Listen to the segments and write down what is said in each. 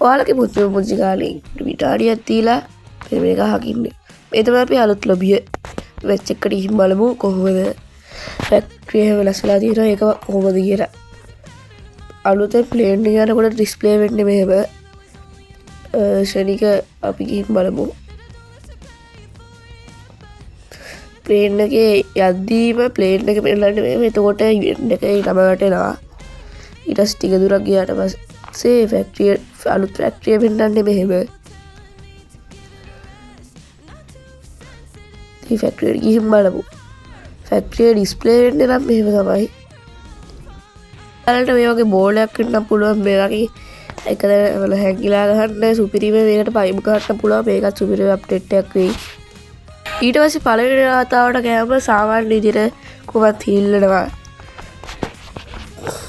ඔයාලගේ පුතුම පුංචි කාලේ විනාඩියක් දීලා මේක අහකින්නේ. මේ තමයි අපේ අලුත් ලොබිය. මැච් එකට ගිහින් බලමු කොහොමද ෆැක්ටරි එක වෙනස් වෙලා තියෙනවා, ඒක කොහොමද කියලා. අලුතෙන් ප්ලේන් එක යනකොට ඩිස්ප්ලේ වෙන්නේ මෙහෙම. ක්ෂණික අපි ගිහින් බලමු. ප්ලේන් එකේ යද්දීම ප්ලේන් එක පෙන්නන්නේ මෙහෙම. එතකොට ඉවෙන්ට් එකේ නම වැටෙනවා. ඊට පස්සේ ටික දුරක් ගියාට පස්සේ අලුත් ෆැක්ටරිය පෙන්නන්නේ මෙහෙම. ඉතින් ෆැක්ටරියට ගිහින් බලමු. ෆැක්ටරිය ඩිස්ප්ලේ වෙන්නේ නම් මෙහෙම තමයි. ඔයාලට මේ වගේ බෝලයක් වෙන්න පුළුවන්. මේ වගේ එක තැනවල හැංගිලා ගහන්න සුපිරිම මේකට පයිප් ගහන්න පුළුවන්. මේකත් සුපිරිම අප්ඩේට් එකක් වෙයි. ඊට පස්සේ පළවෙනි වතාවට ගෑම සාමාන්‍ය විදිහට කොහොමත් හීල් වෙනවා.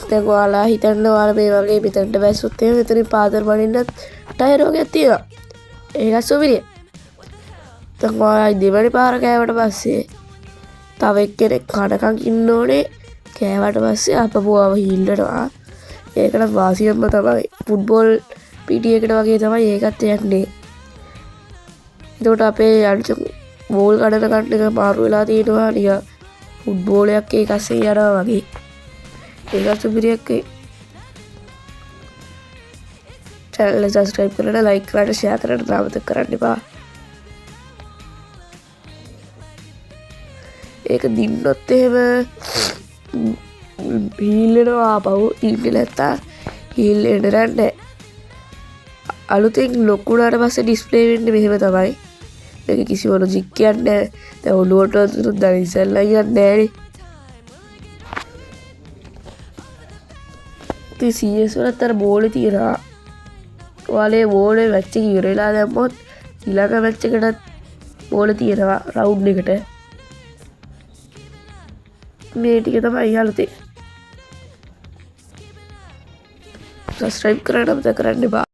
දැන් ඔයාලා හිතන්න ඔයාලා මේ වගේ මෙතනට බැස්සොත් එහෙම මෙතනින් පාදර බනින්නත් ටයර් වගේක් තියෙනවා. ඒකත් සුපිරිය. දැන් ඔයාලා දෙවෙනි පාර කෑවට පස්සේ තව එක්කෙනෙක් කනකන් ඉන්න ඕනේ. කෑවට පස්සේ අපපුවව හීල් වෙනවා. ඒකට වාසියක්ම තමයි. ෆුට්බෝල් පිටියකට වගේ තමයි ඒකත් යන්නේ. එතකොට අපේ අනිත් බෝල් කඩන කණ්ඩ එක මාරු වෙලා තියෙනවා. නිකන් ෆුට්බෝලයක් ඒක අස්සේ යනවා වගේ. ඒකත් සුපිරියක් වෙයි. චැනල් එක සබ්ස්ක්‍රයිබ් කරලා ලයික් කරලා ෂෙයා කරන්න අමතක කරන්න එපා. ඒක දින්නොත් එහෙම හීල් වෙනවා ආපහු. දින්නේ නැත්තම් හීල් වෙන්න නෑ. අලුතෙන් ලොකු වුණාට පස්සේ ඩිස්ප්ලේ වෙන්නේ මෙහෙම තමයි. මේක කිසිම ලොජික් එකක් නෑ. දැන් ඔළුවට වතුර දැන් ඉස්සෙල්ලා කියන්නේ නෑනේ. ඉතින් CS වලත් අර බෝලේ තියෙනවා. ඔයාලේ බෝලේ මැච් එක ඉවර වෙලා දැම්මොත් ඊළඟ මැච් එකටත් බෝලේ තියෙනවා රවුන්ඩ් එකට. මේ ටික තමයි අලුතේ. සබ්ස්ක්‍රයිබ් කරන්න අමතක කරන්න එපා.